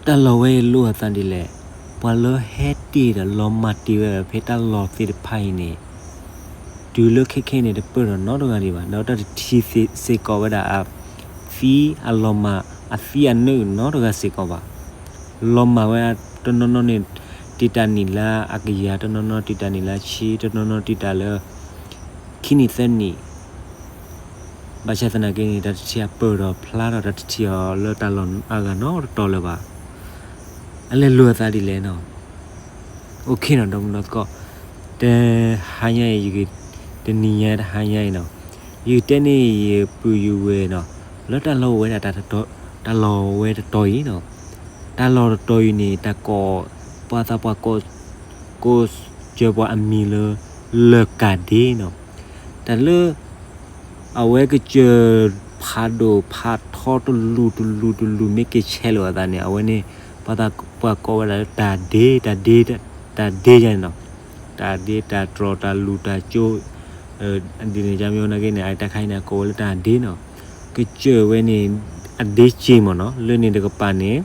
တၢ်လီၢ်ဝဲအံၤလိၣ်အသးဒ်လဲၣ်, ပှၤလၢဟဲတ့ၢ်ဒီးလီၤမၢ်တ့ၢ်ဝဲဖဲတၢ်လီၢ်သ့ၣ်တဖၣ်အံၤန့ၣ်, တုၤလၢခဲခဲန့ၣ် တပၢၢ်ဒီးနီတဂၤဒံးဘၣ်, ဒီးတၢ်တထံၣ်စ့ၢ်ကီးဝဲဒၣ်အသံအလီၤမၢ် အသံအနၢအုၣ်နီတဂၤစ့ၢ်ကီးဘၣ်. လီၤမၢ်ဝဲတနီၤနီၤန့ၣ် တံာ်တာ်နံၣ်လၢအကယၤ, တနီၤနီၤတံာ်တာ်နံၣ်လၢအဆံ, တနီၤနီၤတံာ်တာ်လၢ ခံနံၣ်သၢနံၣ် ဘၣ်ဆၣ်သနာ်က့န့ၣ် တၢ်တထံၣ်အပၢၢ်ဒီးဖျါဒီး တၢ်တထံၣ်အီၤလၢတၢ်လီၢ်အဂၤနီတတီၤလၢၤဘၣ်. အလဲၤလိာ်အသးဒ်လဲၣ်နီၤ. အိၣ်ခ့နီၤ ဒီမုၢ်ဒီသကိး, တဟါညါအံၤ ယက, တနံၤညါတဟါညါအံၤနီၤ, ယကတဲန့ၢ်ယပုၢ်ယဝဲၢ်နီၤ, လၢတၢ်လီၢ်ဝဲဒၣ် တၢ်လီၢ်ဝဲတတီၤအံၤနီၤ, တၢ်လီၢ်တတီၤအံၤန့ၣ် တၢ်ကိး, ပှၤသးပှၢ်ကိး, ကိးစၢၤပှၤအမံၤလၢ လၢၢ်ကၣ်ဒ့နီၤ. တၢ်လၢ အဝဲကစၢၢ်ဖးဒိၣ်ဖးထီတလူၢ်တလူၢ်တလူၢ် မ့ၢ်က့ၤဆဲးလိာ်အသးန့ၣ် အဝဲန့ၣ် ပှၤသးပှၢ်ကိးဝဲဒၣ်လၢတၢ်ဒ့, တၢ်ဒ့, တၢ်ဒ့ယါန့ၣ်နီၤ, တၢ်ဒ့တၢ်တြီၤတၢ်လူၢ်တၢ်ကၠိ, ဒ်န့ၣ်ကမ့ၢ်ဝဲနာ်က့န့ၣ် အတၢ်ခါအံၤန့ၣ် အကိးဝဲလၢတၢ်ဒ့နီၤ. ကစၢၢ်ဝဲန့ၣ် အဒ့စ့မ့ၢ်နီၤ, လၢန့ၣ်တကပၤန့ၣ်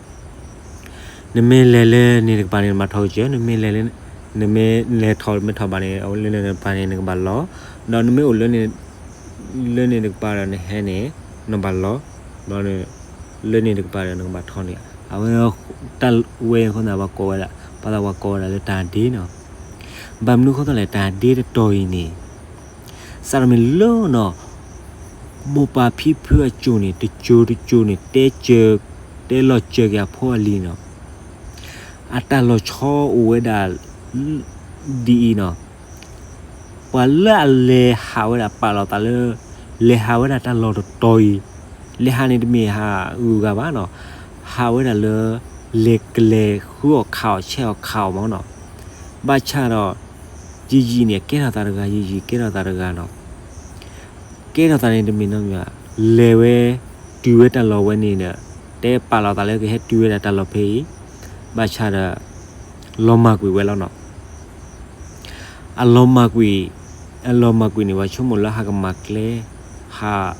နမ့ၢ်လဲၤလၢန့ၣ်တကပၤန့ၣ် နဘၣ်ထီၣ်ကစၢၢ်, နမ့ၢ်လဲၤလၢ, နမ့ၢ်လဲၤထီၣ်မ့ၢ်ထီၣ်ဘၣ်န့ၣ် အဝဲလၢန့ၣ်တကပၤန့ၣ် နကဘၣ်လီၤ, ဒီးနမ့ၢ်အိၣ်လၢန့ၣ်တကပၤဒီးနဟဲန့ၣ် နဘၣ်လီၤ, ဒီးလၢန့ၣ်တကပၤဒီးနကဘၣ်ထီၣ်န့ၣ် အဝဲတၢ်ဝဲအဃိန့ၣ် ပှၤကိးဝဲဒၣ်, ပှၤသးပှၢ်ကိးဝဲဒၣ်လၢတၢ်ဒ့နီၤ. ဘၣ်မနုၤအဃိသတးလဲၣ် တၢ်ဒ့တတီၤအံၤန့ၣ် စးထီၣ်မ့ၢ်လၢနီၤ မိၢ်ပၢ်ဖံဖုအစိၤန့ၣ် တစိၤတစိၤန့ၣ် တဲစၢၤ, တဲလီၤစၢၤက့ၤအဖိအလံၤနီၤ. အတၢ်လီၤဆီအိၣ်ဝဲဒၣ် ဒ်အံၤနီၤ, ပှၤလၢအလဲၤဟးဝဲဒၣ်ပာ်လီၤသးလၢ လဲၤဟးဝဲဒၣ်တၢ်လီၢ်တတီၤအံၤ, လဲၤဟးန့ၣ်တမ့ၢ်ဟးဂုၤဂၤဘၣ်နီၤ, ဟးဝဲဒၣ်လၢ လဲၤကလဲၤဃုအီၣ်ခးအီၣ်ဆဲးအီၣ်ခးအီၣ်မ့ၢ်နီၤ. ဘၣ်ဆၣ်ဒီး ယံာ်ယံာ်န့ၣ် ကဲထီၣ်သးတဂၤ, ယံာ်ယံာ်ကဲထီၣ်သးတဂၤနီၤ. ကဲထီၣ်သးန့ၣ်တမ့ၢ်နီတမံၤဘၣ်, လဲၤဝဲတုၤဝဲတၢ်လီၢ်ဝဲန့ၣ်ဒီး တဲပာ်လီၤသးလၢကဟဲတုၤဝဲဒၣ်တၢ်လီၢ်ဖဲအံၤ, ဘၣ်ဆၣ်ဒီး လီၤမၢ်ကွံာ်ဝဲလီၤနီၤ. အလီၤမၢ်ကွံာ်, အလီၤမၢ်ကွံာ်န့ၣ် ပှၤဆိကမိၣ်လၢဟးကမၤကျဲ, ဟး,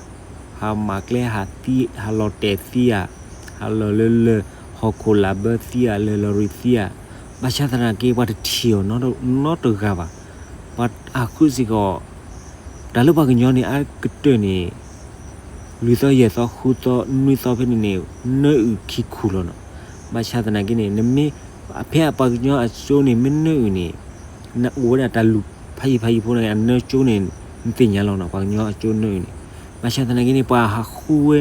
ဟးမၤကျဲ ဟးသံ, ဟးလီၤတဲာ်သံဧါ, ဟးလီၤလၢလၢၢ်ဟီၣ်ခိၣ်လာ်ဘၢသံဧါ, လၢလီၤရံၤသံဧါ, ဘၣ်ဆၣ်သနာ်က့ ပှၤတထံၣ်အီၤနီတဂၤဘၣ်. ပှၤအဃုစ့ၢ်ကီး တၢ်လၢပှၤကညီန့ၣ် အါကတၢၢ်န့ၣ် လွံၢ်သီ ယဲၢ်သီ ဃုသီ နွံသီဖဲန့ၣ်န့ၣ် နၢအုၣ်ခံခူၣ်လီၤနီၤ. ဘၣ်ဆၣ်သနာ်က့န့ၣ် နမ့ၢ်, ဖဲအပှၤကညီအစိန့ၣ် မ့ၢ်နၢအုၣ်န့ၣ် နအိၣ်ဝဲဒၣ်တၢ်လုၢ်ဖးယံၤဖးယံၤဖိန့ၣ် အနၢကၠိန့ၣ် နသ့ၣ်ညါလီၤနီၤ, ပှၤကညီအစိနၢအုၣ်န့ၣ်. ဘၣ်ဆၣ်သနာ်က့န့ၣ် ပှၤဟးဃုဝဲ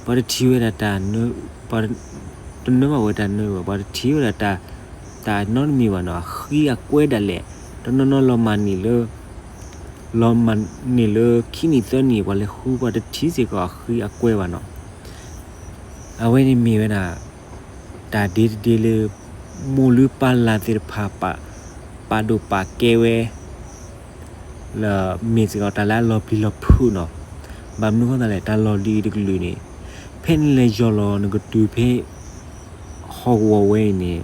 ပှၤတထံၣ်ဝဲဒၣ်တၢ်နၢ, ပှၤတနၢဘၣ်ဝဲတၢ်နၢဘၣ်, ပှၤတထံၣ်ဝဲဒၣ်တၢ်, တၢ်နီတမံၤဘၣ်နီၤ, အဃံအကွဲဒၣ်လဲာ်. တနီၤနီၤလီၤမၢ်န့ၢ်လၢ, လီၤမၢ်န့ၢ်လၢခံနံၣ်သၢနံၣ် ပှၤလဲၤဃု ပှၤတထံၣ်စ့ၢ်ကီးအဃံအကွဲဘၣ်နီၤ. အဝဲန့ၣ်မ့ၢ်ဝဲဒၣ် တၢ်ဒ့တဒ့လၢ မိၢ်လုၢ်ပၢ်လၢ်သ့ၣ်တဖၣ် ပာ်ဒိၣ်ပာ်ကဲဝဲ လၢမ့ၢ်စ့ၢ်ကီးတၢ်လၢအလီၤပျံၤလီၤဖုးနီၤ. ဘၣ်မနုၤအဃိသတးလဲၣ်, တၢ်လီၢ်ဒ်အံၤတကလုာ်န့ၣ် ဖဲနလဲၤယီၢ်လီၤ နကတုၤဖဲ ဟီၣ်ကဝီၤဝဲအံၤန့ၣ်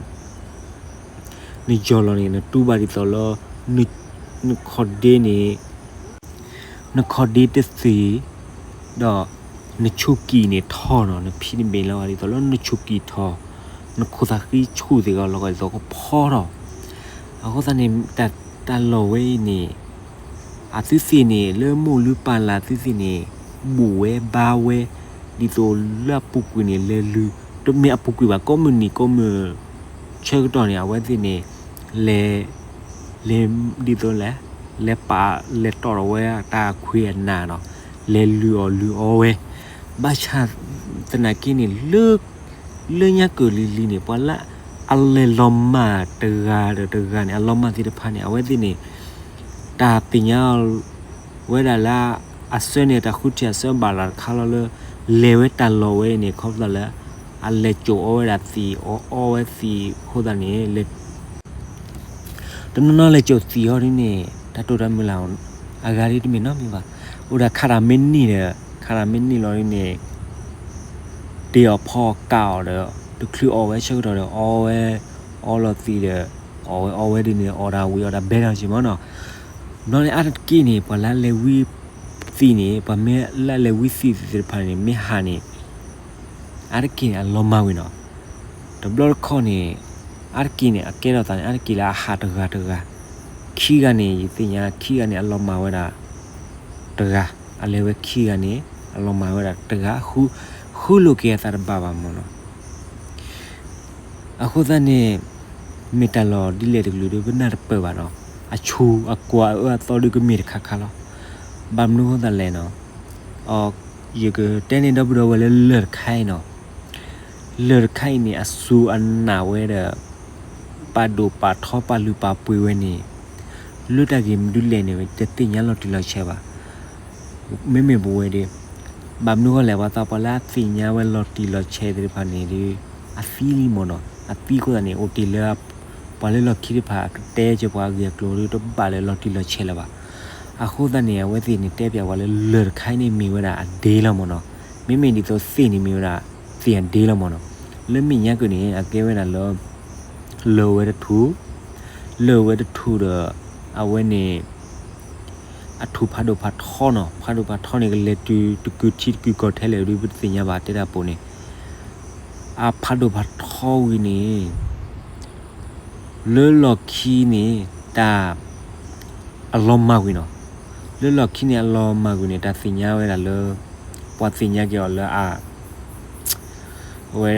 နယီၢ်လီၤန့ၣ် နတူၢ်ဘၣ်ဒ်သိးလၢ နခီၣ်ဒ့န့ၣ် နခီၣ်ဒ့တသ့ၣ်, ဒီးနဆူၣ်ကံၢ်န့ၣ်ထီၣ်နီၤ, နဖံးနဘ့ၣ်လီၤဂာ်ဒ်သိးလၢနဆူၣ်ကံၢ်ထီၣ်, နခိၣ်သးဃံဆူၣ်သ့ၣ်ဂီၤလီၤဂာ်ဒ်သိးကဖီထီၣ်. အဃိသတးန့ၣ် တၢ်လီၢ်ဝဲအံၤန့ၣ် အသုသ့ၣ်န့ၣ် လၢမိၢ်လုၢ်ပၢ်လၢ်သုသ့ၣ်န့ၣ် ဘူၣ်ဝဲဘါဝဲ ဒ်သိးလၢအပူၤကွံာ်န့ၣ် လဲၤလုၢ်, တမ့ၢ်အပူၤကွံာ်ဘၣ်, ကိးမုၢ်နံၤကိးမုၢ်ဆၢကတီၢ်န့ၣ် အဝဲသ့ၣ်န့ၣ် လဲၤ, လဲၤဒ်သိးလဲၣ်, လဲၤပာ်လဲၤတီၢ်ဒီးဝဲတၢ်ခွံအနၢ်နီၤ, လဲၤလုၢ်အီၣ်လုၢ်အီဝဲ. ဘၣ်ဆၣ်သနာ်က့န့ၣ် လၢညါကၢၢ်လံၤလံၤန့ၣ် ပှၤလၢအလဲၤလီၤမၢ်တဂၤဒီးတဂၤန့ၣ် အလီၤမၢ်သ့ၣ်တဖၣ်န့ၣ် အဝဲသ့ၣ်န့ၣ် တၢ်သ့ၣ်ညါဝဲဒၣ်လၢ အဆၢန့ၣ် တၢ်ဃုထံၣ်အဆၢဘၣ်လီၤတခါလီၤလၢ လဲၤဝဲတၢ်လီၢ်ဝဲအံၤန့ၣ် ခီဖျိလၢ အလဲၤစိာ်အီဝဲဒၣ်သံး အီအီဝဲသံးအဃိသတးန့ၣ် လဲၤ တနီၤနီၤလဲၤစိာ်သံးအီၤဒ်န့ၣ် တၢ်တိာ်တၢ်မုၢ်လၢ်အဂၤဒ်တမ့ၢ်နီတမံၤဘၣ်. အိၣ်ဒၣ်ခးတၢ်မ့ၢ်န့ၢ်ဒီး ခးတၢ်မ့ၢ်န့ၢ်လီၤဒ်န့ၣ် တ့အီၣ်ဖီအီၣ်ကးအီၣ်ဒီး တချုးအီၣ်ဝဲဆၢကတီၢ်ဒီး အီဝဲ အီလီၤသံးဒီး အီၣ်ဝဲအီဝဲဒ်န့ၣ် အီၣ်တၢ်ဝံၤအီၣ်တၢ်ဘဲထီၣ်က့ၤမ့ၢ်နီၤ. ဘျီန့ၣ်အါတက့ၢ်န့ၣ် ပှၤလၢလဲၤဝံသံးန့ၣ် ပှၤမ့ၢ်လၢလဲၤဝံသံးသ့ၣ်တဖၣ်န့ၣ် မ့ၢ်ဟးန့ၣ် အါတက့ၢ်န့ၣ် အလီၤမၢ်ဝဲနီၤ. တဘျီတခီၣ်န့ၣ် အါတက့ၢ်န့ၣ် အကဲထီၣ်သးန့ၣ် အါတက့ၢ်လၢအဟးတဂၤတဂၤ, ခံဂၤန့ၣ် ယသ့ၣ်ညါခံဂၤန့ၣ် အလီၤမၢ်ဝဲဒၣ်တဂၤ, အလဲၤဝဲခံဂၤန့ၣ် အလီၤမၢ်ဝဲဒၣ်တဂၤ, ဃုလိာ်က့ၤအသးတဘၣ်ဘၣ်မ့ၢ်နီၤ. အဃိသတးန့ၣ် မ့ၢ်တၢ်လီၢ်ဒ်လဲၣ်တကလုာ်ဒီး ပနၢ်တပၢၢ်ဘၣ်နီၤ. အဆူၣ်အကွၢ်အအၢအသီဒီးကမ့ၢ်တခါခါလီၤ. ဘၣ်မနုၤဃိသတးလဲၣ်နီၤ, ယကတဲန့ၢ်ဒီပုၢ်ဒီဝဲၢ်လၢလၢၢ်တခါအံၤနီၤ, လၢၢ်တခါအံၤန့ၣ် အစူၢ်အနာ်ဝဲဒီး ပာ်ဒိၣ်ပာ်ထီပာ်လုၢ်ပာ်ပှ့ၤဝဲန့ၣ် လၢတၢ်ဂ့ၢ်မနုၤလဲၣ်န့ၣ် တသ့ၣ်ညါလီၤတံၢ်လီၤဆဲးဘၣ်. မ့မ့ၢ်ပဝဲဒီး ဘၣ်မနုၤဃိလဲၣ် ပှၤသးပှၢ်လၢအသ့ၣ်ညါဝဲလီၤတံၢ်လီၤဆဲးသ့ၣ်တဖၣ်န့ၣ်ဒီး အသံလံမ့ၢ်နီၤ. အသံအဃိသတးန့ၣ် အိၣ်တ့ၢ်လၢ ပှၤလၢလီၢ်ခံတဖၣ် အကတဲက့ၤပှၤအဂ့ၢ်အကျိၤဒီး တဘၣ်လၢလီၤတံၢ်လီၤဆဲးလၢၤဘၣ်. အဃိသတးန့ၣ် အဝဲသ့ၣ်န့ၣ်တဲပျးပှၤလၢလၢၢ်တခါအံၤန့ၣ်မ့ၢ်ဝဲဒၣ်အဒ့လီၤမ့ၢ်နီၤ. မ့မ့ၢ်ဒ်သိးသ့ၣ်န့ၣ်မ့ၢ်ဝဲဒၣ် သ့ၣ်အဒ့လီၤမ့ၢ်နီၤ. လၢမဲာ်ညါက့ၤန့ၣ် အကဲဝဲဒၣ်လၢ လၢၢ်ဝဲတထူၣ်, လၢၢ်ဝဲတထူၣ်ဒီး အဝဲန့ၣ် အထူၣ်ဖးဒိၣ်ဖးထီနီၤ. ဖးဒိၣ်ဖးထီန့ၣ် ကလဲၤတုၤတကုာ်ထံတကုာ်ကီၢ်ထဲလဲၣ်ဒီး ပတသ့ၣ်ညါဘၣ် တဲတၢ်ပိာ်န့ၣ် အဖးဒိၣ်ဖးထီဝံၤန့ၣ် လၢလီၢ်ခံန့ၣ် တၢ် အလီၤမၢ်ကွံာ်နီၤ. လၢလီၢ်ခံန့ၣ်အလီၤမၢ်ကွံာ်န့ၣ် တၢ်သ့ၣ်ညါဝဲဒၣ်လၢ ပှၤသ့ၣ်ညါက့ၤအီၤလၢအ အဝဲ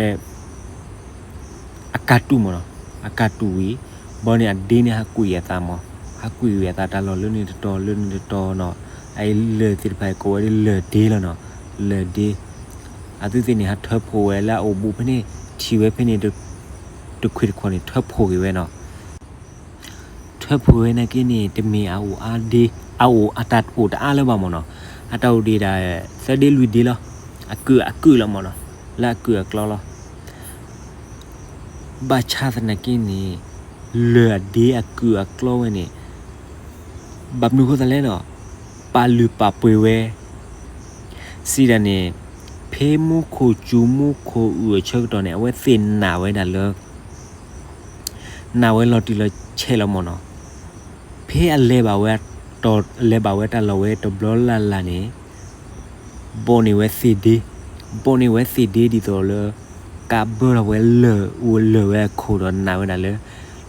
အကၢ်တူာ်မ့ၢ်နီၤ. အကၢ်တူာ်ဝံၤ ဘီန့ၣ်အဒ့န့ၣ်ဟးကွံာ်အသးမ့ၢ်, ဟးကွံာ်ဝံၤအသးတၢ်လီၢ်လၢန့ၣ်တတီၤ လၢန့ၣ်တတီၤနီၤ. အအံၤလၢၢ်သ့ၣ်တဖၣ်အံၤ ကိးဝဲဒၣ်လၢၢ်ဒ့လီၤနီၤ. လၢၢ်ဒ့ အဝဲသ့ၣ်န့ၣ် ဟးထၢဖှိၣ်ဝဲလၢအအိၣ်ဘူးဖဲန့ၣ် ထံၣ်ဝဲဖဲန့ၣ် တခွံတခီၣ်န့ၣ် ထၢဖှိၣ်က့ၤဝဲနီၤ. ထၢဖှိၣ်ဝဲနာ်က့န့ၣ် တမ့ၢ်အအိၣ်အါဒ့, အအိၣ်အတၢ်အိၣ်တအါလၢၤဘၣ်မ့ၢ်နီၤ. အတၢ်အိၣ်ဒံးဒၣ် သၢဒ့လွံၢ်ဒ့လီၤ. အကုာ်အကုာ်လီၤမ့ၢ်နီၤ, လၢအကုာ်အကျီလီၤ. ဘၣ်ဆၣ်သနာ်က့န့ၣ် လၢၢ်အဒ့အကုာ်အကျီဝဲန့ၣ် ဘၣ်မနုၤဃိသတးလဲၣ်ဒီး ပာ်လုၢ်ပာ်ပှ့ၤဝဲ စံးဒၣ်န့ၣ် ဖဲမူခိၣ်စူၤမူခိၣ်အုၣ်အဆၢကတီၢ်န့ၣ် အဝဲသ့ၣ်နာ်ဝဲဒၣ်လၢ နာ်ဝဲလီၤတံၢ်လီၤဆဲးလီၤမ့ၢ်နီၤ. ဖဲအလဲၤဘၣ်ဝဲတီၤ လဲၤဘၣ်ဝဲတၢ်လီၢ်ဝဲတဘျီလၢ်လၢ်န့ၣ် ဘိးန့ၢ်ဝဲသ့ၣ်ဒ့, ဘိးန့ၢ်ဝဲသ့ၣ်ဒ့ဒ်သိးလၢ ကးဘၢထီၣ်ဝဲလၢၢ် လၢၢ်ဝဲအခိၣ်ဒီးနာ်ဝဲဒၣ်လၢ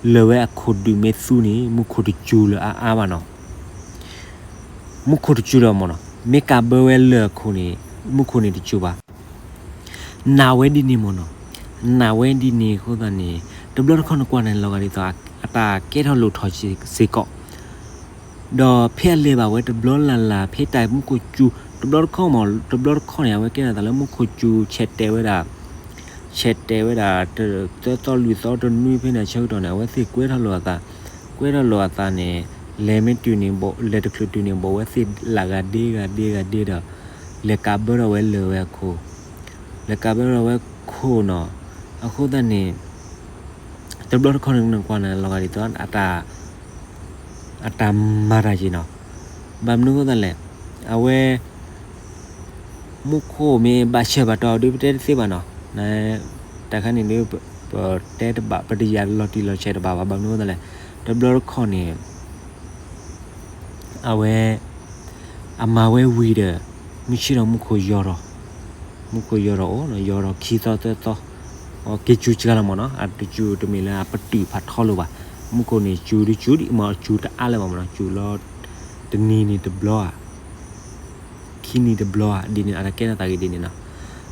လၢၢ်ဝဲအခိၣ်ဒုးမ့ၢ်သူန့ၣ် မူခိၣ်တစူၤလၢၤအါအါဘၣ်နီၤ. မူခိၣ်တစူၤဒီးမ့ၢ်နီၤ, မ့ၢ်ကးဘၢဝဲလၢၢ်အခိၣ်န့ၣ် မူခိၣ်န့ၣ်တစူၤဘၣ်. နာ်ဝဲဒ်န့ၣ်မ့ၢ်နီၤ, နာ်ဝဲဒ်န့ၣ်အဃိသတးန့ၣ် တဘျီတခီၣ်နကွၢ်န့ၣ်လီၤဂာ်ဒ်သိး အတၢ်ကဲထီၣ်လိၣ်ထီၣ်စ့ၢ်ကီး ဒီးဖဲအလဲၤဘၣ်ဝဲတဘျီလၢ်လၢ် ဖဲတၢ်မူခိၣ်စူၤ တဘျီတခီၣ်မ့ၢ် တဘျီတခီၣ်န့ၣ် အဝဲကဲထီၣ်သးလၢမူခိၣ်စူၤ ဆဲးတဲာ်ဝဲဒၣ် ဆဲးတဲာ်ဝဲဒၣ် သၢသီလွံၢ်သီတနွံဖဲန့ၣ်အဆၢကတီၢ်န့ၣ် အဝဲသ့ၣ်ကွဲထီၣ်လိာ်အသး, ကွဲထီၣ်လိာ်အသးန့ၣ် လဲၤမ့ၢ်တုၤန့ၣ် လဲၤတချုးတုၤန့ၣ် ဘိးဝဲသ့ၣ်လၢ်ဂၤဒ့ဂၤဒ့ဂၤဒ့ဒီး လဲၤကးဘၢထီၣ်ဝဲလၢၢ်ဝဲအခိၣ်, လဲၤကးဘၢထီၣ်ဝဲခိၣ်နီၤ, အဃိသတးန့ၣ် တဘျီတခီၣ်န့ၣ် နကွၢ်န့ၣ်လီၤဂာ်ဒ်သိး အတၢ်မၤတၢ်ယံၤနီၤ, ဘၣ်မနုၤအဃိသတးလဲၣ်, အဝဲ မူခိၣ်မ့ၢ်ဘၣ်ဆၢဘၣ်တီၤဒီး ပတဲတသ့ဘၣ်နီၤ, တၢ်ခါန့ၣ်ဒီး ပတဲတဘၣ် ပတယာ်လီၤတံၢ်လီၤဆဲးတဘၣ်ဘၣ်, ဘၣ်မနုၤအဃိသတးလဲၣ်, တဘျီတခီၣ်န့ၣ် အဝဲ အမၤဝဲဝံၤဒီး မုၢ်ဆ့ၣ်ထီၣ်မူခိၣ်ယီၤထီၣ်, မူခိၣ်ယီၤထီၣ်အိၣ် ယီၤထီၣ်ခံသီသၢသီ, က့ၤစူၤစှၤလီၤမ့ၢ်နီၤ, အတစူၤတမ့ၢ်လၢအပတုာ်ဖးထီလိာ်ဘၣ်, မူခိၣ်န့ၣ် စူၤဒုစူၤဒံးမ့ၢ် စူၤတအါလၢၤဘၣ်မ့ၢ်နီၤ, စူၤလီၤ တနံၤန့ၣ်တဘျီဧါ ခံနံၤတဘျီဧါ, ဒ်န့ၣ် အတၢ်ကဲထီၣ်သးဂ့ၤဒ်န့ၣ်နီၤ,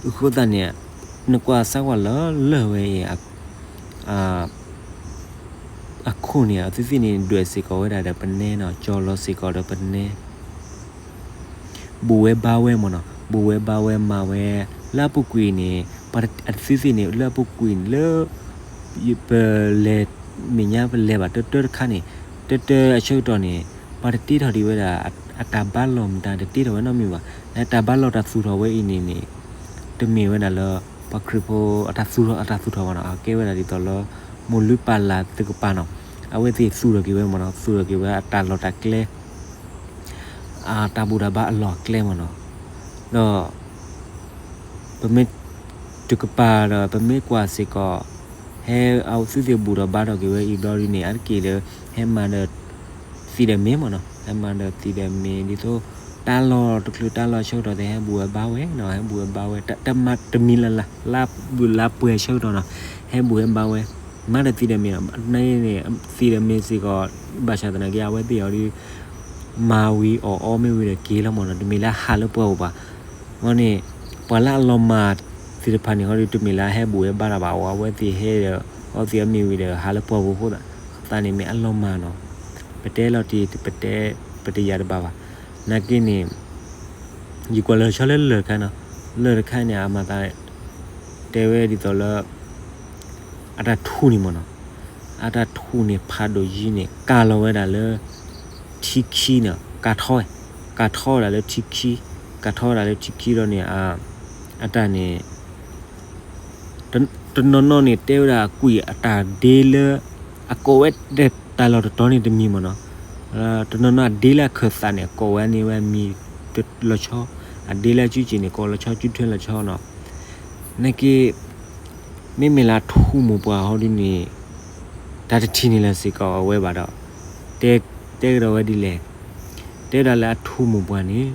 အဃိသတးန့ၣ် နကွၢ်စၢ်ကွၢ်လၢလၢၢ်ဝဲအံၤ အခိၣ်န့ၣ် အဝဲသ့ၣ်န့ၣ် ဒွဲၣ်စ့ၢ်ကီးဝဲဒၣ်ဒီးပနဲနီၤ, ကၠီလီၤစ့ၢ်ကီးဒီးပနဲ, ဘူးဝဲဘါဝဲမ့ၢ်နီၤ, ဘူးဝဲဘါဝဲမၤဝဲ, လၢအပူၤကွံာ်န့ၣ် အဝဲသ့ၣ်န့ၣ် လၢအပူၤကွံာ်န့ၣ်လၢ ပလဲၤ မဲာ်ညါပလဲၤဘၣ်တၢတၢတခါန့ၣ်, တၢတၢအဆၢကတီၢ်န့ၣ် ပှၤတတ့ထီၣ်ဒံးဝဲဒၣ် အတၢ်ဘါလီၢ်မတၤ တတ့ထီၣ်ဝဲနီတမံၤဘၣ်, လၢတၢ်ဘါလီၢ်တၢ်သူၣ်ထီၣ်ဝဲအံၤန့ၣ်န့ၣ် တမ့ၢ်ဝဲဒၣ်လၢ ပှၤခရံာ်ဖိ အတၢ်သူၣ်ထီၣ်အတၢ်သူၣ်ထီၣ်ဘၣ်နီၤ, အကဲဝဲဒၣ်ဒ်သိးလၢ မိၢ်လုၢ်ပၢ်လၢ်သ့ၣ်တဖၣ်နီၤ, အဝဲသ့ၣ်သူၣ်ထီၣ်က့ၤဝဲမ့ၢ်နီၤ, သူၣ်ထီၣ်က့ၤဝဲအတၢ်လီၢ်တၢ်ကျဲ အတၢ်ဘူၣ်တၢ်ဘါအလီၢ်အကျဲမ့ၢ်နီၤ, ဒီး ပမ့ၢ်တကပၤဒီး ပမ့ၢ်ကွၢ်စ့ၢ်ကီး ဟဲအဝဲသ့ၣ်ဘူၣ်ထီၣ်ဘါထီၣ်က့ၤဝဲအံၤဘျီဒ်န့ၣ် အါတက့ၢ်လၢ ဟဲမၤဒီး သံးဒီးမ့ၢ်မ့ၢ်နီၤ, ဟဲမၤဒီးသံးဒီးမ့ၢ်ဒ်သိး တၢ်လီၢ်တချုးတၢ်လီၢ်ဆၢကတီၢ်သ့ၣ် ဟဲဘူးဟဲဘါဝဲနီၤ, ဟဲဘူးဟဲဘါဝဲ တမၤတမံၤလၢ်လၢ် လါပူၤလါပှဲၤဆၢကတီၢ်နီၤ, ဟဲဘူးဟဲဘါဝဲ, မၤတသံတမံၤနီၤ, န့ၣ် သံတမံၤစ့ၢ်ကီး, ဘၣ်ဆၣ်သနာ်က့ အဝဲသ့ၣ်အီၤဒုး မၤဝံၤအီၣ်အီမ့ၢ်ဝံၤဒီးက့ၤလီၤမၢ်နီၤ, တမ့ၢ်လၢဟးလၢပှၢ်ပူၤဘၣ်. အဃိန့ၣ် ပှၤလၢအလီၤမၢ်သ့ၣ်တဖၣ်န့ၣ် ဟီဒုးတမ့ၢ်လၢအဟဲဘူးဟဲဘါတၢ်ဘၣ်, အဝဲသ့ၣ်ဟဲဒီး အီသံးအီမ့ၢ်ဝံၤဒီးဟးလၢပှၢ်ပူၤအဃိသတးန့ၣ် မ့ၢ်အလီၤမၢ်နီၤ, ပတဲလီၤတံၢ် ပတဲ ပတယာ်တဘၣ်ဘၣ်. နာ်က့န့ၣ် ယကွၢ်လၢဆီလၢလၢၢ်တခါနီၤ, လၢၢ်တခါန့ၣ် အမၤသး တဲဝဲဒ်သိးလၢ အတၢ်ထူၣ်န့ၣ်မၢ်နီၤ, အတၢ်ထူၣ်န့ၣ် ဖးဒိၣ်ယံၤန့ၣ် ကၤလီၤဝဲဒၣ်လၢ ထံခံနီၤ, ကၤထီ, ကၤထီဝဲဒၣ်လၢထံခံ, ကၤထီဝဲဒၣ်လၢထံခံဒီးန့ၣ် အတၢ်န့ၣ် တနီၤနီၤန့ၣ် တဲဝဲဒၣ်ကွံာ်အတၢ်ဒ့လၢ အကိးဝဲတၢ်လီၢ်တတီၤန့ၣ်တမံၤမၢ်နီၤ, တနီၤနီၤအဒ့လၢအခၢၣ်သးန့ၣ် အကိးဝဲန့ၢ်ဝဲမံၤလီၤဆီ, အဒ့လၢအစုစ့ၣ်န့ၣ် ကိးလီၤဆီ စုထွဲလီၤဆီနီၤ. နာ်က့ မ့မ့ၢ်လၢအထူၣ်မိၢ်ပှၢ်ဟီဒုန့ၣ် တၢ်တထံၣ်န့ၣ်လၢၤစ့ၢ်ကီးအဝဲဘၣ်ဒီး တဲကဒီးဝဲဒ်လဲၣ်, တဲဒၣ်လၢအထူၣ်မိၢ်ပှၢ်န့ၣ်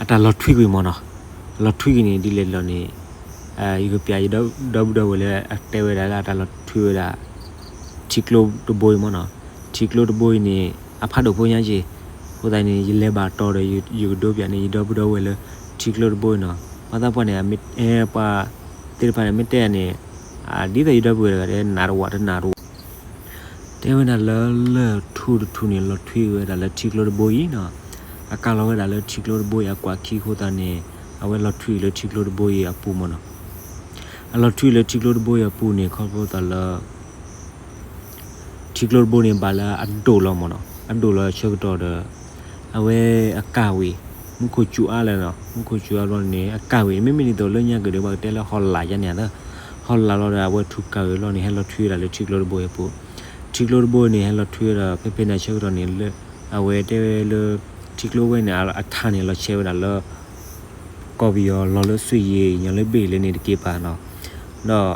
အတၢ်လီၤထွံကွံာ်မၢ်နီၤ, လီၤထွံကွံာ်န့ၣ် ဒ်လဲၣ်လီၤန့ၣ် ယကပျးယဒီပုၢ်ဒီဝဲၢ်လၢအတဲဝဲဒၣ်လၢအတၢ်လီၤထွံဝဲဒၣ် ထံကျိတဘိအံၤမၢ်နီၤ, ထံကျိတဘိအံၤန့ၣ် အဖးဒိၣ်ဖိညါက့ၤ, အဃိသတးန့ၣ် ယလဲၤဘၣ်တီဒီး ယကဒိပျးန့ၢ်ယဒီပုၢ်ဒီဝဲၢ်လၢ ထံကျိတဘိအံၤနီၤ, ပှၤသးပှၢ်န့ၣ် ပှၤသ့ၣ်တဖၣ်န့ၣ် မ့ၢ်တဲန့ၣ် ဒ်သိးယဒီပုၢ်ဝဲၢ်တဂၤဒီး နးတဝးတနးတဝး တဲဝဲဒၣ်လၢလၢၢ်ထူၣ်တထူၣ်န့ၣ် လီၤထွံဝဲဒၣ်လၢထံကျိတဘိအံၤနီၤ, အကၤလီၤဝဲဒၣ်လၢထံကျိတဘိအံၤအကွၢ်ခံအဃိသတးန့ၣ် အဝဲလီၤထွံလၢထံကျိတဘိအံၤအပူၤမၢ်နီၤ, အလီၤထွံလၢထံကျိတဘိအံၤအပူၤန့ၣ် ခီဖျိသးလၢ ထံကျိတဘိန့ၣ် ဘၣ်လၢအဒိၣ်လီၤမၢ်နီၤ, အဒိၣ်လီၤဆၢကတီၢ်ဒီး အဝဲအကၤဝံၤ မူခိၣ်စူၤအါလၢၤနီၤ, မူခိၣ်စူၤအါဘျီန့ၣ် အကၤဝံၤ မ့မ့ၢ်ဒ်သိးလၢညါက့ၤဒီး ပှၤကတဲလၢဟီၣ်လာ်ယါန့ၣ်သၢ, ဟီၣ်လာ်လီၤဒီး အဝဲထူၣ်ကၤဝံၤဘျီန့ၣ် ဟဲလီၤထွံဝဲဒၣ်လၢထံကျိတဘိအံၤအပူၤ, ထံကျိတဘိန့ၣ် ဟဲလီၤထွံဝဲဒီး ဖဲဖဲန့ၣ်ဆၢကတီၢ်န့ၣ် အဝဲတဲဝဲလၢ ထံကျိဝဲန့ၣ် အထးန့ၣ် လီၤဆဲးဝဲဒၣ်လၢ ကီၢ်ပယီၤလီၤလၢစွ့ၣ်ယံၤ ညီလၢဘ့ၣ်လၢန့ၣ်တက့ၢ်ပၢ်နီၤ, ဒီး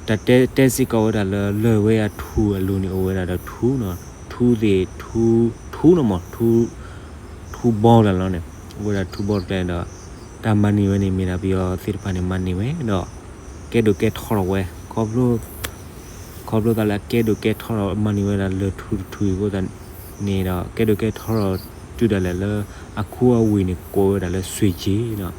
တၢ်တဲတဲစ့ၢ်ကီးဝဲဒၣ်လၢ လၢၢ်ဝဲအထူၣ်အလိၤန့ၣ် အိၣ်ဝဲဒၣ်ဒီးထူနီၤ, ထူသ့ၣ် ထူ ထူနီၤမၢ်, ထူဘီတၢ်လီၤန့ၣ် အိၣ်ဝဲဒၣ်ထူဘီတကျဲဒီး တၢ်မၤန့ၢ်ဝဲန့ၣ် မ့ၢ်ဒၣ်ပယီၤသ့ၣ်တဖၣ်န့ၣ် မၤန့ၢ်ဝဲဒီး ကဲဒိၣ်ကဲထီထီၣ်ဝဲ ခီဖျိသးလၢအကဲဒိၣ်ကဲထီထီၣ် မၤန့ၢ်ဝဲဒၣ်လၢၢ်ထူတထူအံၤအဃိသတးန့ၣ်ဒီး ကဲဒိၣ်ကဲထီထီၣ်တုၤဒၣ်လဲာ်လၢ အခူအဝ့ၢ်န့ၣ် ကိးဝဲဒၣ်လၢစွ့ၣ်ယံၤနီၤ,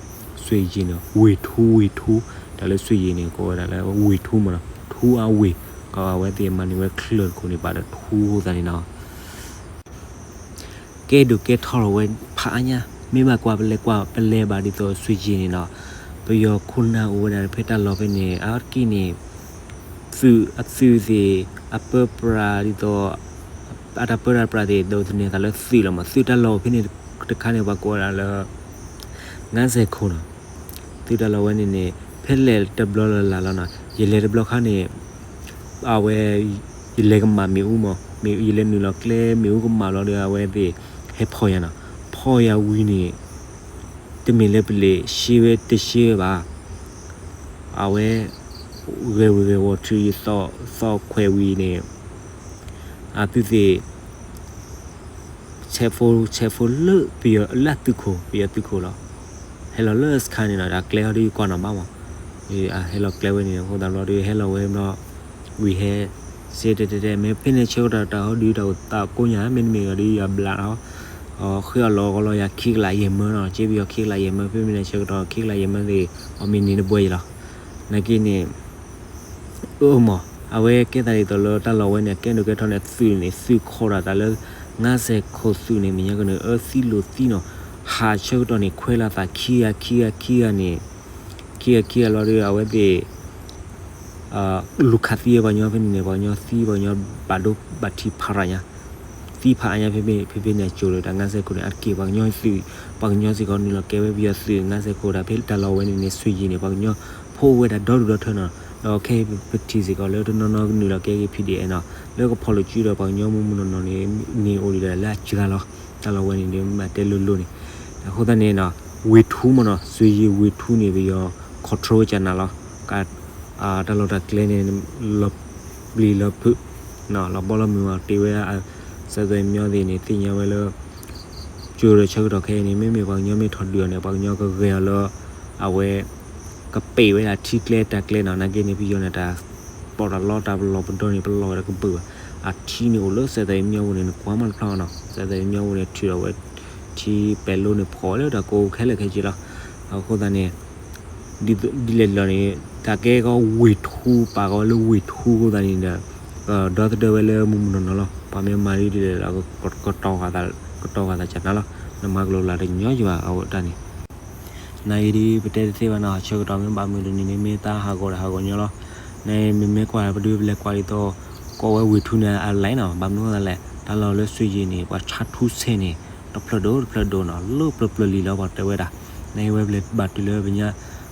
စွ့ၣ်ယံၤနီၤ, ဝ့ၢ်ထူ ဝ့ၢ်ထူ, တၢ်လၢစွ့ၣ်ယံၤန့ၣ် ကိးဝဲဒၣ်လၢဝ့ၢ်ထူမၢ်နီၤ, ထူအဝ့ၢ်, ကီးအဝဲသ့ၣ်မၤန့ၢ်ဝဲချၢၣ်တခိၣ်န့ၣ် ဘၣ်ဒီးထူအဃိသတးန့ၣ်နီၤ ကဲဒိၣ်ကဲထီထီၣ်ဝဲဖးအါညါ, မ့ၢ်ဘၣ်ကွၢ်ပလဲၤကွၢ်ပလဲၤဘၣ်ဒ်သိးစွ့ၣ်ယံၤန့ၣ်နီၤ, ပယီၤခိၣ်နၢ်အိၣ်ဝဲဒၣ်ဖဲတၢ်လီၢ်ဖဲန့ၣ် အါတက့ၢ်န့ၣ် သုး အသုးသ့ၣ် အပၢပြးဒ်သိး အတၢ်ပၢတၢ်ပြးသ့ၣ် ဒိးသန့ၤသးလၢသုးလီၤမး, သုးတၢ်လီၢ်ဖဲန့ၣ်တခါန့ၣ် ပှၤကိးဝဲဒၣ်လၢ ငါးဆယ်ခုနီၤ, သုးတၢ်လီၢ်ဝဲန့ၣ်န့ၣ် ဖဲလဲၣ်တဘျီလၢ်လၢ်လီၤနီၤ, ယလဲၤတဘျီခါန့ၣ် အဝဲ ယလဲၤကမၣ်မ့ၣ်အူမး, မ့ၣ် ယလဲၤနုာ်လီၤကျဲမ့ၣ်အူကမၣ်လီၤဒီး အဝဲသ့ၣ်ဟဲဖီၣ်ယၤနီၤ, ဖီၣ်ယၤဝံၤန့ၣ် တမ့ၢ်လၢပလ့းရှဲဝဲတရှဲဝဲဘၣ်, အဝဲ ဂဲၤဝ့ၤဂဲၤဝီၤထုးယသီၣ် သီၣ်ခွဲးဝံၤန့ၣ် အသုးသ့ၣ် ဆဲးဖိ ဆဲးဖိလၢပယီၤလၢသုးခိၣ် ပယီၤသုးခိၣ်လီၤ. ဟဲလီၤလၢစခါန့ၣ်နီၤ တၢ်ကျဲဟီဒုးယကွၢ်နီၣ်ဘၣ်မး, ဟဲလီၤကျဲဝဲန့ၣ် အဃိသတးဘျီဒီး ဟဲလီၤဝဲဘျီ ဝံၤဟဲ စ့တဲတဲတဲ မ့ၢ်ဖဲန့ၣ်ဆၢကတီၢ်တၢ်ဟီဒုးတၢ်အိၣ်သးကိးညါ မ့တမ့ၢ်ဂ့ၤဒီးယဘျးထီၣ် အီၤဃ့အီၣ်လီၤဂီၤလီၤယၤခံကလးယဲၢ်မၢနီၤ, က့ပယီၤခံကလးယဲၢ်မၢ ဖဲမ့ၢ်န့ၣ်ဆၢကတီၢ်ခံကလးယဲၢ်မၢသ့ၣ် အီၣ်မ့ၢ်န့ၢ်တဘှဲယလီၤ. နာ်က့န့ၣ် အၢမး အဝဲကဲသးဒ်သိးလၢတၢ်လီၢ်ဝဲန့ၣ် အကဲဒိၣ်ကဲထီၣ်န့ၣ် သုးန့ၣ် သုးခိးဒၣ်တၢ်လၢ ငါးဆယ်ခုသုးန့ၣ် မဲာ်ညါကန့ၣ် အၢသံလိာ်သံနီၤ, ဟးဆၢကတီၢ်န့ၣ် ခွဲးလီၤသးခံဂၤခံဂၤခံဂၤန့ၣ် ခံဂၤခံဂၤလီၤဒီး အဝဲသ့ၣ် လူၤခးသံဝဲပှၤကညီဖဲန့ၣ်န့ၣ် ပှၤကညီသံ ပှၤကညီဘၣ်ဒိဘၣ်ထံးဖးရၤညါ, သံဖးအါညါဖဲဖဲန့ၣ် အစိၤဒီး တၢ် ငါးဆယ်ခုန့ၣ် အါတက့ၢ် ပှၤကညီသုး ပှၤကညီစ့ၢ်ကီးနုာ်လီၤကဲဝဲပယီၤသုး ငါးဆယ်ခု တၢ်ဖဲတၢ်လီၢ်ဝဲန့ၣ်န့ၣ် စွ့ၣ်ယံၤန့ၣ် ပှၤကညီဖိအိၣ်ဝဲဒၣ်ဒီဒူၣ်ဒီထၢနီၤ, ဒီးခဲအံၤပထံၣ်စ့ၢ်ကီးလၢတနီၤနီၤကနုာ်လီၤကဲက့ၤ PDF နီၤ, လၢကဖီၣ်လိာ်စုဒီးပှၤကညီမုၢ်မုၢ်နီၢ်နီၢ်န့ၣ် န့ၣ်အိၣ်ဒံးဒီးလၢအစှၤလီၤ, တၢ်လီၢ်ဝဲန့ၣ်န့ၣ် မ့ၢ်တဲလိၤလိၤန့ၣ်, အဃိသတးန့ၣ်နီၤ ဝ့ၢ်ထူမ့ၢ်နီၤ စွ့ၣ်ယံၤဝ့ၢ်ထူန့ၣ် ပယီၤ control ဝဲကနၤလီၤ, တၢ်လီၢ်တၢ်ကျဲန့ၣ် လီၤပျံၤလီၤဖုး လီၤဘီလီၤမုၢ်အီၤတ့ၢ်ဝဲ စၢၤသွဲၣ်မညီသ့ၣ်န့ၣ် သ့ၣ်ညါဝဲလၢ ကၠိဒီးဆၢကတီၢ်ခဲအံၤန့ၣ် မ့မ့ၢ်ပှၤကညီမ့ၢ်ထီၣ်ဒုးအီၤန့ၣ် ပှၤကညီကဂဲၤအီၤလၢ အဝဲ ကပ့ၢ်ဝဲဒၣ်ထံကျဲတၢ်ကျဲနီၤ, နာ်က့န့ၣ် ပယီၤန့ၣ် တၢ်ပီးတၢ်လီတၢ်ပလီၢ်ပဒီန့ၣ် ပလီၢ်ဝဲဒၣ်ကပ့ၢ်ဘၣ်, အထံန့ၣ်အိၣ်လၢစဲးသးအံၤမၠီပူၤန့ၣ် နကွၢ်မးတဖျါနီၤ, စဲးသးအံၤမၠီပူၤန့ၣ် ထုးထီၣ်ဝဲ ထံပဲၤလိန့ၣ် ဖီၣ်ဝဲလၢတၢ်ကိးခဲလၢာ်ခဲဆ့လီၤ. အဃိသတးန့ၣ် ဒ်လဲၣ်ဒ်လဲၣ်န့ၣ် တၢ်ကဲကီဝ့ၢ်ထူ ပာ်ကီၤဝဲလၢဝ့ၢ်ထူအဃိသတးန့ၣ်ဒီး ဒီသဒၢဝဲလၢမုၢ်မုၢ်နီၢ်နီၢ်လီၤ. ပှၤမ့ၢ်မၤဒ်လဲၣ်ဒီး ကတီၤဂာ်သးကၢ်နၤလီၤ. နမၤကလိာ်လၢ်တညီယဘၣ်အဝဲတၢ်န့ၣ် နာ်အံၤဒ်ပတဲတသ့ဘၣ်နီၤ, ဆၢကတီၢ်မ့ၢ်ဘၣ်မုာ်တနံၤန့ၣ် မ့ၢ်တၢ်ဟးဂီၤဒီးဟးဂီၤညီလီၤ. နမ့မ့ၢ်ကွၢ်ပဒုးပလဲၤကွၢ်ဒ်သိး ကိးဝဲဝ့ၢ်ထူန့ၣ်အလဲၣ်နီၤ, ဘၣ်မနုၤဃိသတးလဲၣ်, တၢ်လီၢ်လၢစွ့ၣ်ယံၤန့ၣ် ပှၤဆါထူဆဲးန့ၣ် တဖျၢၣ်ဒိၣ်တဖျၢၣ်ဒိၣ်နီၤ, လၢပျၢၤပျၢၤလံလီၤ ပှၤတဲဝဲဒၣ်. နဝဲပလဲၤဘၣ်တုၤလၢပညါ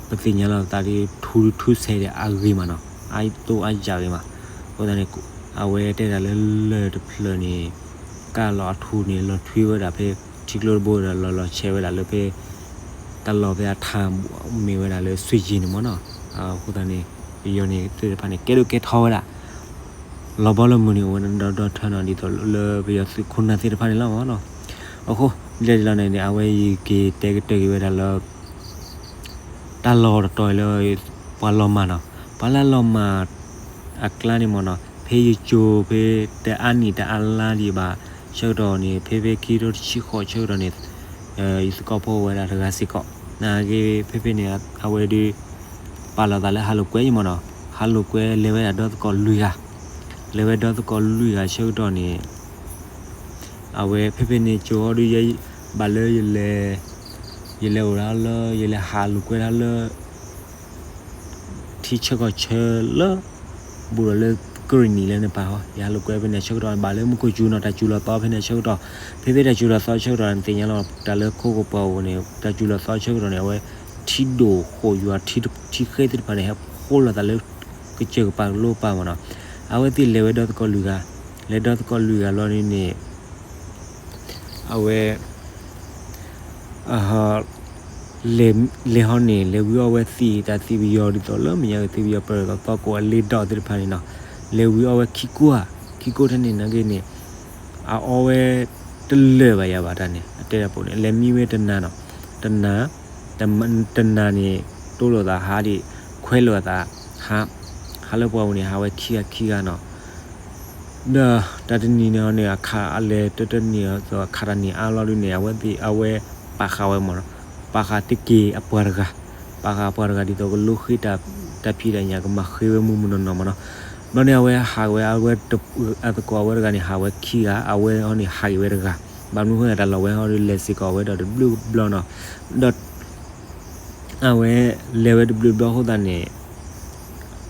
ပသ့ၣ်ညါလီၤသးဒ်ထူထူဆဲးဒီးအဂ့ၤမးနီၤ, အသိအယၢ်ဂ့ၤမး. အဃိသတးန့ၣ် အဝဲတဲဒၣ်လၢလၢၢ်တဖျၢၣ်န့ၣ် ကၢ်လီၤအထူန့ၣ် လီၤထွံဝဲဒၣ်ဖဲ ထံကျိတဘိဒီး လီၤလီၤဆဲးဝဲဒၣ်လၢဖဲ တၢ်လီၢ်ဖဲအထးမ့ၢ်ဝဲဒၣ်လၢစွ့ၣ်ယံၤန့ၣ်မးနီၤ. အဃိသတးန့ၣ် ပယီၤန့ၣ်သ့ၣ်တဖၣ်န့ၣ် ကဲဒိၣ်ကဲထီဝဲဒၣ် လီၤဘီလၢမုၢ်န့ၣ် အိၣ်ဝဲဒၣ်ဒီဒီထၢနီၤ ဒ်သိးလၢပယီၤသုးခိၣ်နၢ်သ့ၣ်တဖၣ်န့ၣ်လီၤမးနီၤ. အဃိ ဒ်လဲၣ်ဒ်လဲၣ်န့ၣ်န့ၣ် အဝဲယက့ၤတဲကတၢၢ်က့ၤဝဲဒၣ်လၢ တၢ်လီၢ်တတီၤလၢ ပှၤလီၤမၢ်နီၤ, ပှၤလၢလီၤမၢ် အကျါန့ၣ်မးနီၤ, ဖဲယကၠိဖဲတအါနံၣ်တအါလါဒံးဘၣ် ဆၢကတီၢ်န့ၣ် ဖဲဖဲခံကထိတဆံဃိးဆၢကတီၢ်န့ၣ် ယသကိးဖိအိၣ်ဝဲဒၣ်တဂၤစ့ၢ်ကီး, နာ်က့ဖဲဖဲန့ၣ် အဝဲဒုး ပာ်လီၤသးလၢဟးလိာ်ကွဲအံၤမးနီၤ, ဟးလိာ်ကွဲလဲၤဝဲဒၣ်ဒီသကိးလွံၢ်ဂၤ, လဲၤဝဲဒီသကိးလွံၢ်ဂၤဆၢကတီၢ်န့ၣ် အဝဲဖဲဖဲန့ၣ်ကၠိအီၤဒုး ယဲ ဘၣ်လၢ ယလဲၤအိၣ်ဒၣ်လၢ ယလဲၤဟးလိာ်ကွဲဒၣ်လၢ ထံဆၢကီၢ်ဆၢလၢ ဘူးဒီးလၢကရ့ၣ်နံၣ်လၢန့ၣ်ပာ်ဟီ, ယဟးလိာ်ကွဲဖဲန့ၣ်ဆၢကတီၢ် ဘၣ်လၢမူခိၣ်စူၤနီၤ, တၢ်စူၤလီၤသီဖဲန့ၣ်ဆၢကတီၢ်, ဖဲဖဲတၢ်စူၤလီၤသီဆၢကတီၢ်န့ၣ် သ့ၣ်ညါလီၤ တၢ်လၢခိကပှၢ်အပူၤန့ၣ် တၢ်စူၤလီၤသီဆၢကတီၢ်န့ၣ် အဝဲ ထံဒိၣ်ဃိာ်ယွၤ ထံဃဲသ့ၣ်တဖၣ်န့ၣ် ဟဲဖှိၣ်လိာ်သးလၢ ကစၢၢ်ကပၤကလိပၤမးနီၤ, အဝဲသ့ၣ်လဲၤဝဲဒီသကိးလွံၢ်ဂၤ, လဲၤဒီသကိးလွံၢ်ဂၤလီၤဒ်န့ၣ် အဝဲ လဲၤဟီန့ၣ် လဲၤဝံအီဝဲသံး တၢ်သံးပယီၤဒ်သိးလၢမဲာ်ညါက့ၤသံးပယီၤပၢၢ်ဒီးသီကိးအလ့ဒီးသ့ၣ်တဖၣ်န့ၣ်နီၤ, လဲၤဝံအီဝဲခံကွၢ်, ခံကွၢ်ထဲန့ၣ်နာ်က့န့ၣ် အအီဝဲတလၢာ်ဘၣ်ယၤဘၣ်တၢ်န့ၣ် အတဲတၢ်ပိန့ၣ် လဲၤမံဝဲတနၤနီၤ, တနၤ တနၤန့ၣ် တိၢ်လိာ်သးဟးဒံး ခွဲးလိာ်သးဟး, ဟးလၢပှၢ်ပူၤန့ၣ် ဟးဝဲခံဂၤခံဂၤနီၤ ဒီးတၢ်တနံၤန့ၣ်န့ၣ် အခးအလဲၤတတနံၤ အခးတၢ်န့ၣ်အါလီၤဒုးန့ၣ် အဝဲသ့ၣ် အဝဲပာ်ဃာ်ဝဲမးနီၤ, ပာ်ဃာ်တက့ၢ်အပှၤတဂၤ, ပာ်ဃာ်အပှၤတဂၤဒ်သိးကလိဃ့တၢ်ဖံးတၢ်ညၣ် ကမၤဃ့ဝဲမုၢ်မုၢ်နီၢ်နီၢ်မးနီၤ, ဘျီန့ၣ် အဝဲဟးဝဲ အဝဲ အသကိးအဝဲတဂၤန့ၣ် ဟးဝဲခံဂၤ, အဝဲဟီန့ၣ် ဟးက့ၤဝဲတဂၤ, ဘၣ်မနုၤဃိန့ၣ် တၢ်လီၢ်ဝဲဟီဒုးလဲၤစ့ၢ်ကီးဝဲဒီးတဘျုးဘျီနီၤ, ဒီး အဝဲလဲၤဝဲတဘျုးဘျီအဃိသတးန့ၣ်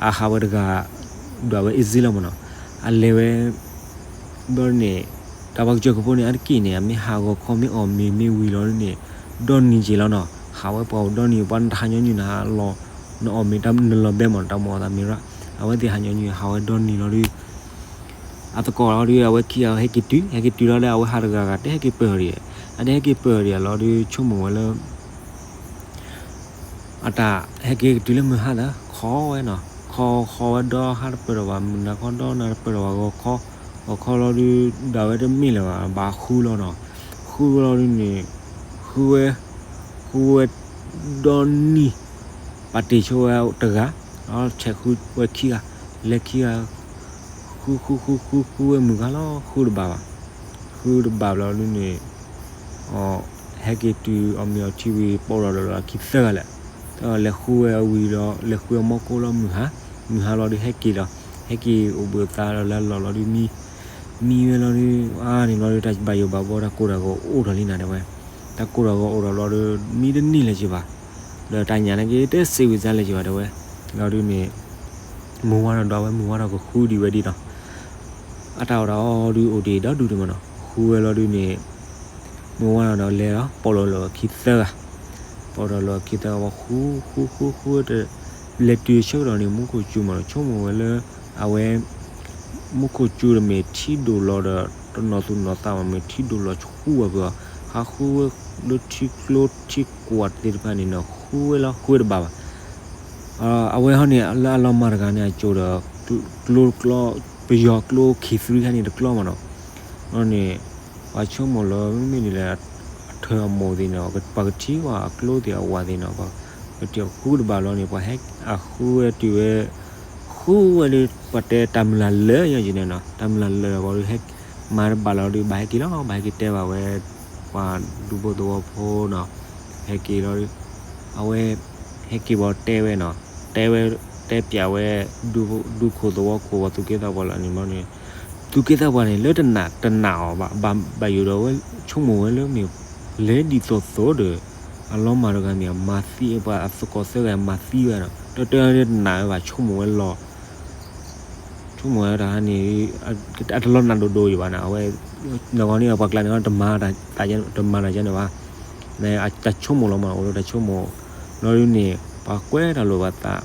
အဟးဝဲတဂၤ ဒွးဝဲ easy လီၤမးနီၤ, အလဲၤဝဲ ဘျီန့ၣ် တၢ်ပှၤကစၢၢ်ကဖိန့ၣ် အါတက့ၢ်န့ၣ် အမ့ၢ်ဟးဂီၤခီမ့ၢ်အီၣ်မ့ၤမ့ၢ်ဝံၤလီၤဒုးန့ၣ် ဒီနံၤက့ၤလီၤနီၤ, ဟးဝဲပှၤအိၣ်ဒီနံၤ ပှၤနတဟးညီနုၢ်နဟးလီၤ နအီၣ်မ့ၤတၢ်နလီၤဘဲမး တၢ်မိၣ်အီၤသးမ့ၢ်ရၣ်, အဝဲသ့ၣ်ဟးညီနုၢ်ဟးဝဲဒီနံၤလီၤဒုး အသကိးလီၤဒုး အဝဲခံဂၤဟဲက့ၤတုၤ ဟဲက့ၤတုၤလီၤဒီး အဝဲဟးတဂၤဂၤ တဟဲက့ၤပၢၢ်အီၤဒံး, အတဟဲက့ၤပၢၢ်အီၤဒံးလီၤဒုး ဆိကမိၣ်ဝဲလၢ အတၢ်ဟဲက့ၤကတုၤလၢမုၢ်ဟါဒီး ခီဝဲနီၤ, ခီခီဝဲဒီဟါတပၢၢ်ဒီးဘၣ် မုၢ်နၤခီဒီနၤတပၢၢ်ဒီးဘၣ် ဂီၤခီ, ဂီၤခီလီၤဒုး ဒၣ်ဝဲတမ့ၢ်လၢၤဘၣ် ဘၣ်ဃုလီၤနီၤ, ဃုလီၤဒုးန့ၣ် ဃုဝဲ ဃုဝဲ ဒီနံၤ ပာ်တ့ၢ်ဆိဝဲတဂၤ, ဒီးဆဲးဃုဝဲခံဂၤ, လဲၤခံဂၤ ဃုဃုဃုဃုဃုဝဲမုၢ်ဂၤလီၤ ဃုတဘၣ်ဘၣ်, ဃုတဘၣ်ဘျီဒုးန့ၣ် ဟဲက့ၤတုၤအီၣ်မ့ၤအီထံဝံၤ ပိာ်ထီၣ်ဒီးလီၤခံသၢဂၤလဲၣ်, ဒီးလဲၤဃုဝဲအဝံၤဒီး လဲၤဃုဝဲမီၢ်ကိၢ်လီၤမုၢ်ဟါ, မုၢ်ဟါလီၤဒုးဟဲက့ၤလီၤ, ဟဲက့ၤအိၣ်ဘှံးအသးလီၤလၢအလီၢ်လီၤဒုးမံ, မံဝဲလီၤဒုး အါန့ၣ်ဘျီဒုး တၢ်ဘၣ်ယိၣ်ဘၣ်ဘှီတၢ်ကိၢ်တၢ်ဂီၤအိၣ်ထီၣ်လံနၤတဲဝဲ, တၢ်ကိၢ်တၢ်ဂီၤအိၣ်ထီၣ်ဘျီဒုး မံတန့ၢ်လၢၤက့ၤဘၣ်, ဒီးတၢ်ညၣ်န့ၣ်က့ၤ တစံးဝံၤစါလၢၤက့ၤဘၣ်တဲဝဲ, လီၤဒုးန့ၣ် မုၢ်ဝါထီၣ်ဒီးအဝဲမုၢ်ဝါထီၣ်ကဃုဒံးဝဲဒ်နီၤ, အတၢ်အီၣ်တၢ်အီဒုးအိၣ်ဒံးဒီဒူၣ်ဒံးမးနီၤ, ဃုဝဲလီၤဒုးန့ၣ် မုၢ်ဝါထီၣ်ဒီးလဲၤလီၤ ပိာ်ထီၣ်လီၤခံသၢဂၤ, ပိာ်ထီၣ်လီၤခံသၢဂၤ ဝဲဃုဃုဃုဃုတ လဲၤတုၤဆၢကတီၢ်န့ၣ် မူခိၣ်စူၤမးနီၤ ဆိကမိၣ်ဝဲလၢ အဝဲ မူခိၣ်စူၤတမ့ၢ်ထံဒိၣ်လီၤဒီး တနီၤသူၣ်နီၤသးမး မ့ၢ်ထံဒိၣ်လီၤဃုဝဲပှၤ, ဟးဃုဝဲလၢထံကျိထံကွၢ်သ့ၣ်တဖၣ်န့ၣ်နီၤ ဃုဝဲလီၤဃုဝဲတဘၣ်ဘၣ် အဝဲဟီန့ၣ် လၢအလီၤမၢ်တဂၤန့ၣ် အစိၤဒီး ကျိ ကျိ ပယီၤကျိခံသရံခါန့ၣ်တကျိမးနီၤ, န့ၣ် ပှၤဆိကမိၣ်လၢမ့မ့ၢ်ဒ်လဲၣ်, အ ထၢၣ်အမိၢ်သ့ၣ်န့ၣ် ပှၤကထံၣ်ဝဲအကျိသ့ၣ်အဝၤသ့ၣ်န့ၣ် ပှၤကထံၣ်ဃုတဘၣ်လီၤန့ၣ် ပှၤဟဲအဃုဝဲတုၤဝဲ ဃုဝဲဒီး ပှၤတဲတၢ်မုၢ်လၢ်လၢာ်ယဲၢ်ကန့ၣ်နီၤ တၢ်မုၢ်လၢ်လၢာ်ဘၣ်ဒီး ဟဲမၤတဘၣ်လီၤဒီး ဘၣ်ဟဲက့ၤလီၤ ဘၣ်ဟဲက့ၤတဲဘၣ်ဝဲ ပှၤဒူဖိသဝီဖိနီၤ ဟဲက့ၤလီၤဒီး အဝဲ ဟဲက့ၤဘၣ်တဲဝဲနီၤ တဲဝဲ တဲပျးဝဲ ဒူခိၣ်သဝီခိၣ်ပှၤသူၣ်က့သးပှၢ်လီၤန့ၣ်ဘျီန့ၣ် သူၣ်က့သးပှၢ်န့ၣ် လၢတနာ်တနာ်အီၤဘၣ် ဘၣ်ယိၣ်ဒီးဝဲ ဆိကမိၣ်ဝဲလၢမ့ၢ် လဲၤဒ်သိးသိးဒီး အလီၤမၢ်တဂၤမ့ၢ် မၤသံပှၤအသကိးသၢဂၤမၤသံဝဲနီၤ တၢ်တနာ်ဝဲဘၣ် ဆိကမိၣ်ဝဲလီၤ ဆိကမိၣ်ဝဲတၢ်န့ၣ် အတလီၤနာ်ဒိၣ်ဒိၣ်ယံၤဘၣ်နီၤ အဝဲ နဂီၢ်န့ၣ် ပှၤကျါန့ၣ် တမၤတၢ်ကဲန့ၣ်ဘၣ် တၢ်ဆိကမိၣ်လီၤမး အိၣ်ဒီးတၢ်ဆိကမိၣ် ဘျီဒ်န့ၣ် ပှၤကွဲးတၢ်လိာ်ပသး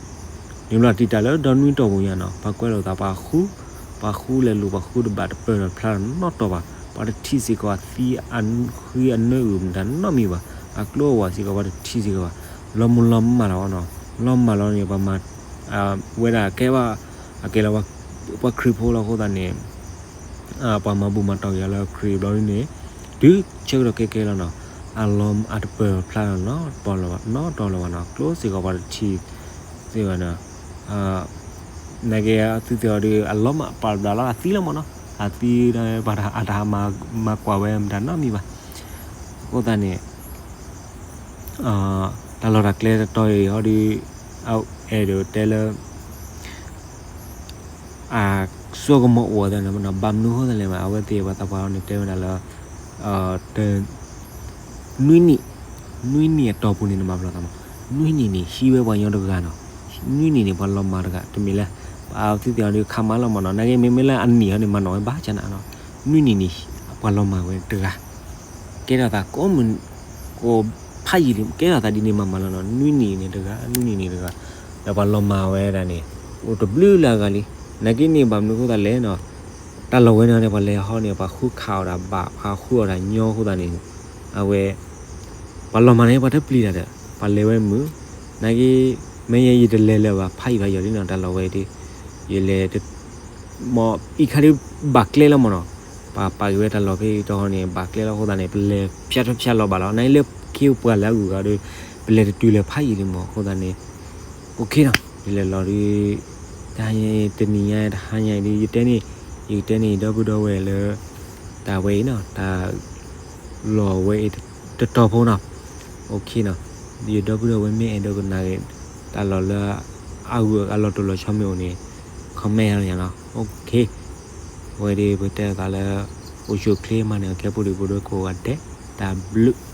န့ၣ်ဘျီတံာ်တာ်လၢဒီနွံတီၢ်ပူၤညါနီၤ ပှၤကွဲးလိာ်သး ပှၤဃု ပှၤဃုလဲၤလိာ် ပှၤဃုတဘၣ်တပၢၢ်နီတဖျါနီတတီၤဘၣ် ပှၤတထံၣ်စ့ၢ်ကီးအသံ အဃံအနၢအုၣ်မတၤနီတမံၤဘၣ် အကျိအဝၤစ့ၢ်ကီး ပှၤတထံၣ်စ့ၢ်ကီးဘၣ် လီၤမုၢ်လီၤမၢ်လီၤနီၤ လီၤမၢ်လီၤန့ၣ် ပှၤမၤ ဝဲဒၣ်ကဲဘၣ် အကဲလၢ ပှၤခရံာ်ဖိလီၤအဃိသတးန့ၣ် ပှၤမၤဘူၣ်မၤတီၢ်က့ၤအီၤလၢခရံာ်ဘျီဒ်န့ၣ် တုၤဆၢကတီၢ်ခဲကဲလီၤနီၤ အလီၤမၢ်အတပၢၢ်ဖျါလီၤနီတတီၤလၢၤဘၣ် နီတတီၤလၢၤဘၣ်နီၤ ကျိစ့ၢ်ကီးပှၤတထံၣ်သ့ဘၣ်နီၤ နာ်က့သုသ့ၣ်အီၤဒီး အလီၤမၢ်ပာ်ဘျးလီၤအသံလီၤမးနီၤ အသံ ပှၤတဟါမၤကွၢ်ဝဲမတၤနီတမံၤဘၣ် အဃိသတးန့ၣ် တၢ်လီၢ်တၢ်ကျဲတတီၤအံၤဟီဒီး အဲၣ်ဒိးတဲလၢ အစိကမီၤအိၣ်သးန့ၣ် ဘၣ်မနုၤဃိသလဲၣ်မး အဝဲသ့ၣ်ပှၤသးပှၢ်န့ၣ်တဲဝဲဒၣ်လၢ နွံနံၣ် နွံနံၣ်အတီၢ်ပူၤန့ၣ် နဘၣ်ပလီၢ်သးမး နွံနံၣ်န့ၣ် ဟံးဝဲပှၤကညီတဂၤနီၤ နွံနံၣ်န့ၣ် ပှၤလီၤမၢ်တဂၤ တမ့ၢ်လၢ ပှၤသုသ့ၣ်အီၤဒီးခးမးလီၤမးနီၤ နာ်က့မ့မ့ၢ်လၢအနံၣ်ဟီန့ၣ် မၤနီၣ်ဝဲဘၣ်ဆၣ်နၤနီၤ နွံနံၣ်န့ၣ် ပှၤလီၤမၢ်ဝဲတဂၤ ကဲထီၣ်သးကိးမုၢ် ကိးဖးယံာ်လံ ကဲထီၣ်သးဒ်န့ၣ်မးမးလီၤနီၤ နွံနံၣ်န့ၣ်တဂၤ နွံနံၣ်န့ၣ်တဂၤ ဒီးပှၤလီၤမၢ်ဝဲဒၣ်န့ၣ် အိၣ်တဘျုးလၢအဂၤလံ နာ်က့န့ၣ် ဘၣ်မနုၤဃိသးလဲၣ်နီၤ တၢ်လီၢ်ဝဲန့ၣ်န့ၣ် ပှၤလဲၤဟီန့ၣ် ပှၤဃုခးအီၣ်တၢ်ဘၣ် ပှၤဃုအီၣ်တၢ်ညီအဃိသတးန့ၣ် အဝဲ ပှၤလီၤမၢ်န့ၣ် ပှၤတပျံၤတၢ်ဒီး ပှၤလဲၤဝဲမုာ် နာ်က့ မ့ၢ်ယဲယတလဲၤလၢၤဘၣ် ဖးယံာ်ဖးယီၤလံနီၤ တၢ်လီၢ်ဝဲဒၣ် ယလဲၤ မ့ၢ်အံၤခါဒ်ဘၣ်ကျဲလီၤမးနီၤ ပှၤပာ်က့ၤဝဲတၢ်လီၢ်ဖဲအံၤတီၢ်ဟီန့ၣ် ဘၣ်ကျဲလီၤအဃိသတးန့ၣ် ပလဲၤဖၠါထီၣ်ဖၠါလီၤဘၣ်လီၤ နာ်က့လၢခံပှၤလၢအဂုၤအဂၤဒီး ပလဲၤတတုၤလၢၤဖးယံာ်လံမး အဃိသတးန့ၣ် အိၣ်ခ့နီၤ ယလဲၤလီၤဒီး တဟါညါ တနံၤညါ တဟါညါအံၤဒီး ယတဲန့ၣ် ယကတဲန့ၣ် ယဒီပုၢ်ဒီဝဲၢ်လၢ တၢ်ဝဲအံၤနီၤ တၢ်လီၢ်ဝဲအံၤတတီၤဖိနီၤ အိၣ်ခ့နီၤ ယဒီပုၢ်ဒီဝဲၢ်မ့ၢ်အဲၣ်ဒိးကနၣ်က့ၤ တၢ်လီၢ်လၢ အဂုၤအဂၤလီၤတိၢ်လီၤဆီမ့ၢ်အိၣ်န့ၣ် comment လီၤညါနီၤ အိၣ်ခ့ အဝဲဒၣ်ပတဲသးလၢ အိၣ်ဆူၣ်အိၣ်ချ့မးန့ၣ် အကဲပူၤဒံးပူၤဒိၣ်ကိးဂၤဒဲး တၢ်ဘျုး